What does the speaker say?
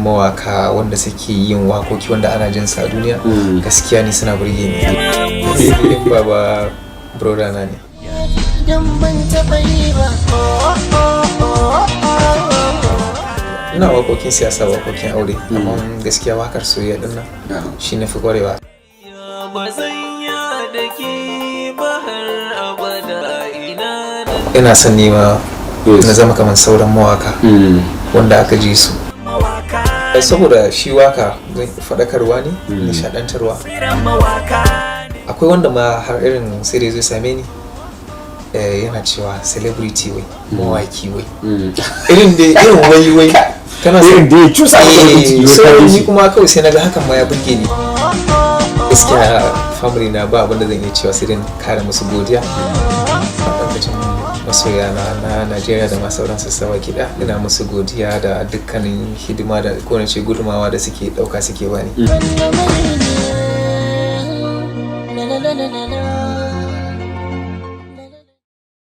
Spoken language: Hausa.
Mawaka wanda suke yin wakoki wanda ana jin sa a duniya, gaskiya ni suna burge ni. Baba brother na ne. Dan ban taɓa yi ba. Ina wakokin siyasa, wakokin aure, amma gaskiya wakar soyayya din nan shi na fi kwarewa. Ba zan da ke ba har abada ina Ina son nema na zama kamar sauran mawaka wanda aka ji su, saboda shi waka faɗakarwa ne, nishaɗantarwa. Akwai wanda ma har irin sai da zai same ni, yana cewa celebrity wai, mawaki wai, irin dai irin wai wai kana son Irin da ya cusa maka bakin ciki, wai so ka yi ni shi. Kuma kawai sai naga hakan ma ya burge ni. Gaskiya family na ba abin da zan iya cewa sai dai kare musu godiya. Lokacin masoya na na Najeriya da ma sauran sassa baki ɗaya, ina musu godiya da dukkanin hidima da ko na ce gudumawa da suke ɗauka suke bani. Wannan mai ne. La la la la la.